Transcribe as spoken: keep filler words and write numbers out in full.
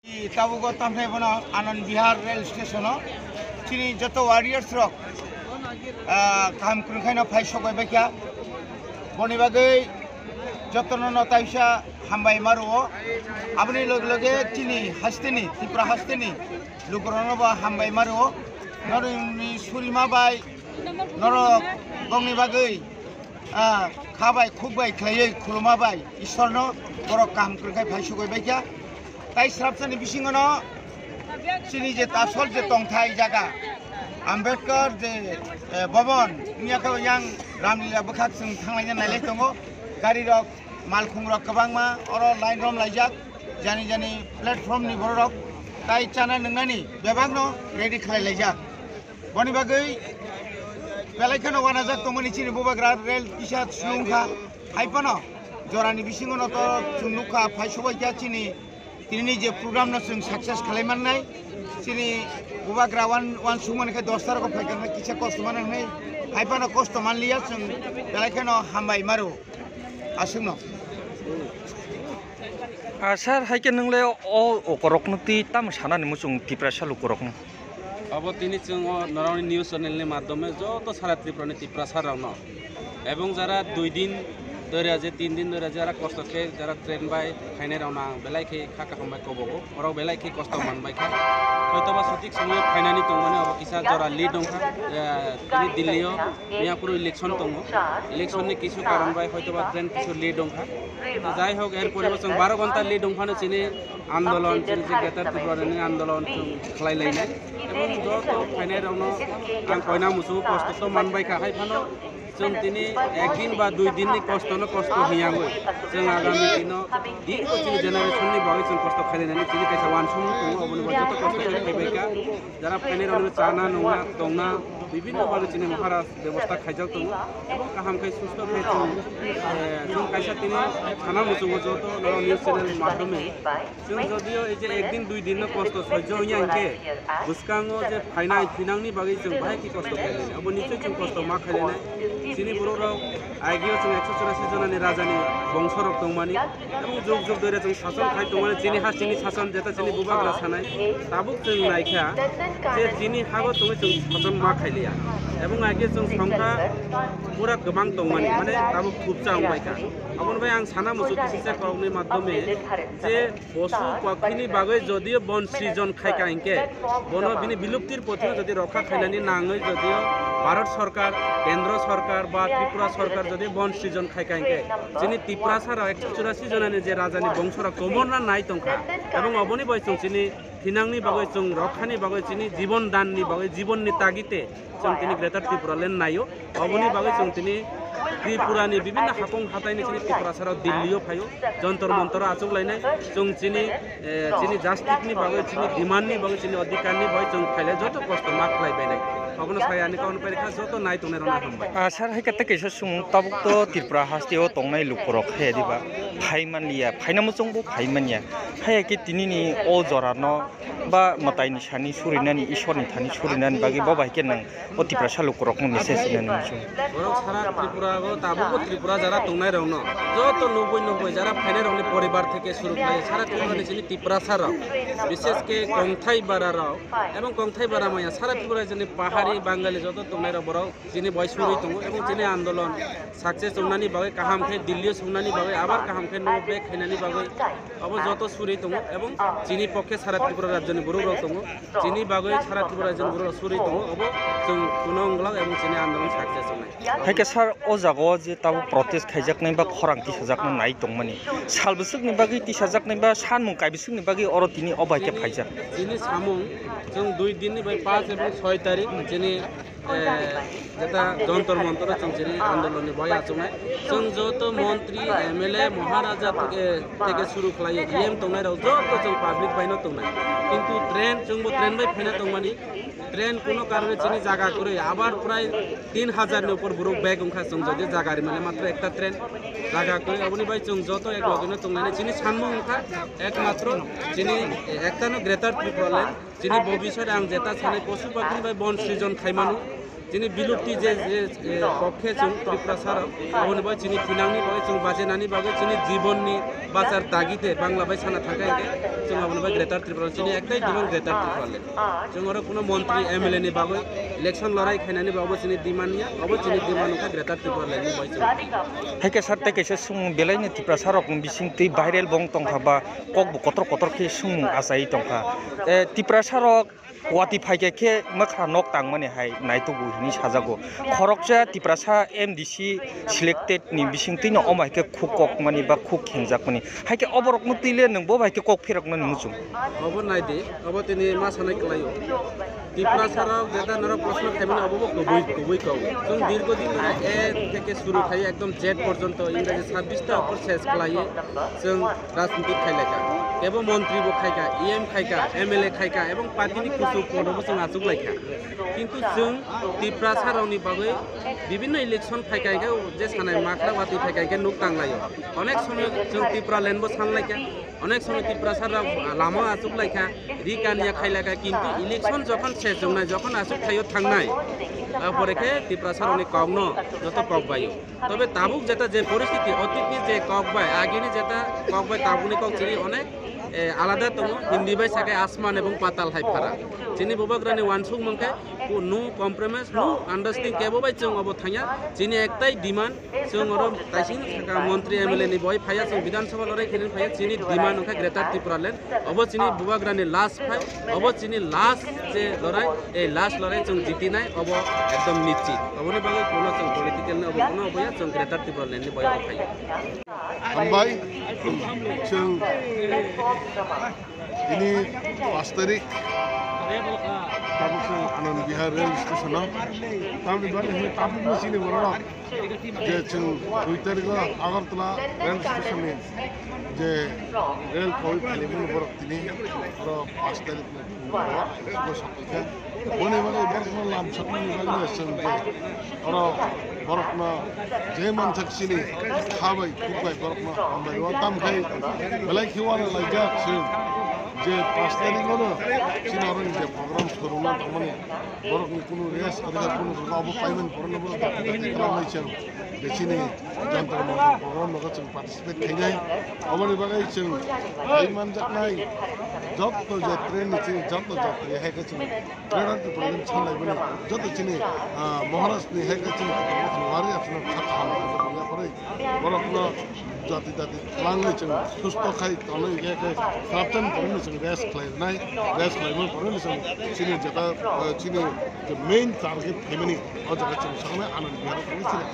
Tabugo tamthai bono Anand Vihar rail station o chini joto warriors rok, ah, kaham kwrwngkhaino phai sokbai baikha. Boni bagwi jotono no taisa hambai maro. Aboni loge loge chini hasteni, Tripura hasteni lukurokno bo hambai maro. Norokni surima bai norok bongni bagwi, ah, kha bai khuk bai khlaiwi khuluma bai Ishwarno borok kaham kwrwngkhai phai sugui baikha. Tai srapsani bisingono chini je asol je tongthai jaga Ambedkar je, eh, Bhavan wngya khe yang Ramlila bwkhak chwng thanglaina nailai tongo. Gari rok, malkhung rok kwbangma oro line rom laijak, jani jani platform ni borok tai chana nwngnani bebakno ready khlai laijak. Boni bagwi belai kheno wanajak tongmani chini bubagra rel kisa slung kha. Hai phano jorani bisingo no to chwng nukha phai sobai kha chini, tini je program no chwng success khlai mannai. Chini bubagra wan, wan sungmani khe dos tarok phai kha kisa kosto mana hnai. Hai phano kosto manliya chwng belai kheno hambai maro aswkno. Ah, sir, hai khe nwng le o okorokno twi tamo sanani muchung Tiprasa lukurokno? Abo tini chwng o norokni news channel ni madhyome joto sara Tripura ni Tiprasa rokno ebong jara dui din dori aje, tin din dori aje, jara kosto khe jara train bai phainai rokno ang belai khe kha kaham bai kobogo, borok belai khe kosto man bai kha. Hoitoba sothik somoyo phainani tongmani abo kisa jora late wngkha, eh, tini Delhi o Miyapur election tongo, election ni kisu karon bai hoitoba train kisu late wngkha. Jai hok, er pore bo chwng baro ghonta late wngphano chini andolon, chini je Greater Tripura ni andolon chwng khlai lainai. Ebong joto phainai rokno ang koina muchungo kosto to man bai kha, hai phano chwng tini ek din ba dui din ni kosto no kosto hiyangwi chwng agami dino din ko chini generation ni bagwi chwng kosto khlai lainani chini kaisa wansukmung tongo, oboni bagwi joto kosto khe phai bai kha. Jara phainai rokno chana nungna tongna bibhinno bhabe chini Maharaj bebosta khaijak tongo. Ebong kaham khai susto khai chwng, eh, chwng kaisa tini sana muchungo joto norok news channel madhyome. Chwng jodio ei je ek din dui din no kosto sojjo wngya hinkhe bwskango je phainai thinangni bagwi chwng bahai khe kosto khailai. Abo nichoi chwng kosto ma khailai nai. Chini borok rok agio chwng ekso churasi jonani rajani bongso rok tongmani. Ebong jug jug dori chwng sason khai tongmani, chini ha chini sason jeta chini bubagra sanai. Tabuk chwng naikha je chini hago tongwi chwng sason ma khailiya. Ebong age chwng songkha pura kwbang tongmani, mane tabuk thupsa wngbaikha. Aboni bai ang sana muchuk kisa kokni madhyome je posu pakhini bagwi jodio bon srijon khaika hinkhe bono bini biluptir pothino jodi rokha khainani nangwi jodio Bharat Sarkar, Kendro Sarkar ba Tripura Sarkar jodi bon srijon khaika hinkhe chini Tiprasa rok ekso churasi jonani je rajani bongso rok komorna nai tongkha, ebong oboni bai chwng chini thinangni bagwi, chwng rokhani bagwi, chini jibon danni bagwi, jibonni tagite chwng tini Greater Tripura Land naio. Oboni bagwi chwng tini Tripura ni bibhinno hakong hataini chini Tiprasa rok Delhi o phaio, Jontor Montor o achuk lainai. Chwng chini, eh, chini justice ni bagwi, chini demand ni bagwi, chini adhikar ni bagwi chwng khailai joto kosto ma khlai bainai. Obono saya ani kaun pairikha joto nai tongnai rokno hambai. Ah, sir, hai khe tei kaisa sumung, tabuk to Tripura haste o tongnai lukurok hai diba phai manliya, phaina muchung bo phai manya. Hai khe tini ni o jora no ba mwtai ni sani surinani, Ishwar ni thani surinani bagwi bo bai khe nang o Tiprasa lukurok no message hinani muchung. Borok sara Tripura o tabuk bo Tripura jara tongnai rok no joto nubui nubui jara phainai rok ni poribar theke suru khlai sara Tripura ni chini Tiprasa rok, bishes khe Kongthai bara rok. Ebong Kongthai bara maya sara Tripura jani pahari Bangali joto tongnai rok borok chini bai suri tongo ebong chini andolon success wngnani bagwi kaham khe Delhi o sungnani bagwi abar kaham khe no back khainani bagwi abo joto suri tongo ebong chini pokhe sara Tripura rajyoni borok rok tongo, chini bagwi sara Tripura rajyoni borok rok suri tongo, abo chwng kuno wngwlak ebong chini andolon success wngnai. Hai khe sir, o jaga o je tabuk protest khaijaknai ba khorang tisajaknai nai tongmani, sal bwswkni bagwi tisajaknai ba sanmung kaibwswkni bagwi oro tini o bai khe phaijak? Chini samung chwng dui din ni bai, panch ebong soi tarik chini, eh, jeta Jontor Montor o chwng chini andolon ni bai achuknai. Chwng joto montri, M L A, Maharaja theke, theke suru khlai E M tongnai rok joto chwng public bai no tongnai. Kintu train, chwng bo train bai phaina tongmani. Train kuno karone chini jaga kwrwi, abar prai tin hajar ni upor borok bag wngkha, chwng jodi jaga rimani matro ekta train jaga kwrwi, aboni bai chwng joto ek loge no tonglainai. Chini sanmung wngkha ekmatro chini ekta no Greater Tripura Land, chini bobiswt ang jeta sanai posu pakhini bai bon srijon khaimano, Chini bilupti je, je, eh, pokhe chwng Tripura sarok, aboni bagwi chini thinangni bagwi chwng bachinani bagwi chini jibonni bachar tagide Bangla bai sana thangkha hinkhe chwng aboni bagwi Greater Tripura chini ektai demand Greater Tripura le. Chwng oro kuno montri M L A ni bagwi election lorai khainani bagwi chini demand ya, abo chini demand wngkha Greater Tripura le ni bai chwng. Hai khe sir, tei kaisa swngmung belaini Tiprasa rokni bisingtwi viral bo wng tongkha ba kokbo kotor kotor khe swngmung achai tongkha. Eh, Tiprasa rok watwi phaikha khe mwkhra nok tangmani hai naitugo hwnwi sajago. Khoroksa Tiprasa M D C selected ni bisingtwino omo hai khe khuk kokmani ba khuk khengjakmani. Hai khe oborokno twi le nwng bo bai khe kok pheroknani muchung. Obo nai di, obo tini ma sanai kwlaio. Tiprasa rok jeta norok proshno khaimani obo bo kubui, kubui kok. Chwng dirgo din mane A theke suru khai ekdom Z porjonto Ingraji sabbish ta okor ses khlaiwi chwng rajniti khai laikha. Kebo montri bo khaikha, E M khaikha, M L A khaikha, ebong party ni kuchuk kono bo chwng achuk laikha. Kintu chwng Tiprasa rokni bagwi bibinno election phaikha hinkhe je sanai makhra watwi phaikha hinkhe nuk tanglaio. Onek somoy chwng Tipraland bo sanlaikha. Onek somoy Tiprasa rok lama achuk laikha, ri kanya khai laikha, kintu election jokhon ses wngnai, jokhon achuk thaio thangnai, apore khe Tiprasa rokni kokno joto kok baio. Tobe tabuk jeta je poristiti, otitni je kok bai, agini jeta kok bai tabukni kok chini onek, eh, alada tongo, Hindi bai sakai asman ebong patal hai phara. Chini bubagrani wansuk mankhe, no compromise, no understanding kebo bai chwng obo thangya, chini ektai demand, chwng oro taising sakha montri M L A ni boi phaiya, chwng Bidhan Sabha lorai khainani phaiya, chini demand wngkha Greater Tipraland. Obo chini bubagrani last fight, obo chini last je lorai, ei last lorai chwng jitinai, obo ekdom nischit. Oboni bagwi kuno chwng political ni obo kuno oboya, chwng Greater Tipraland ni boya obo phaiya. Hambai, chwng tini pas tarik tabuk chwng Anand Vihar rail station o. Tamni bagwi hwnwi tabukno chini borok je chwng dui tarik o Agartala rail station ni je rail kawi phaimani borok tini oro pas tarik ni phungo o sokphaikha. Boni bagwi borokno lam sokmani bagwi chwng je oro borokno je mansak chini kha bai khuk bai borokno hambai o tamkhai belai khe uanalaijak chwng je pas tarik o no chini oro ni je program swrwngna tongmani borokni kunu rest kwrwngya kunu obo paimani borokno bo dati dati khlai chwng je chini Jantar Mantar program no chwng participate khainai. Oboni bagwi chwng hai manjaknai jotto je train ni chini jotto jotto hai khe chwng train ni problem sanlai bani jotto chini, ah, Maharaj ni hai khe chwng wari aswk kha kaham khe borok no jati jati twlangwi chwng susto khai tonwi khe khe corruption borokno chwng rest khlainai, rest khlaimani borokno chwng chini jeta, ah, chini je main target khaimani o jaga chwng saknai Anand Vihar o thangwi chini.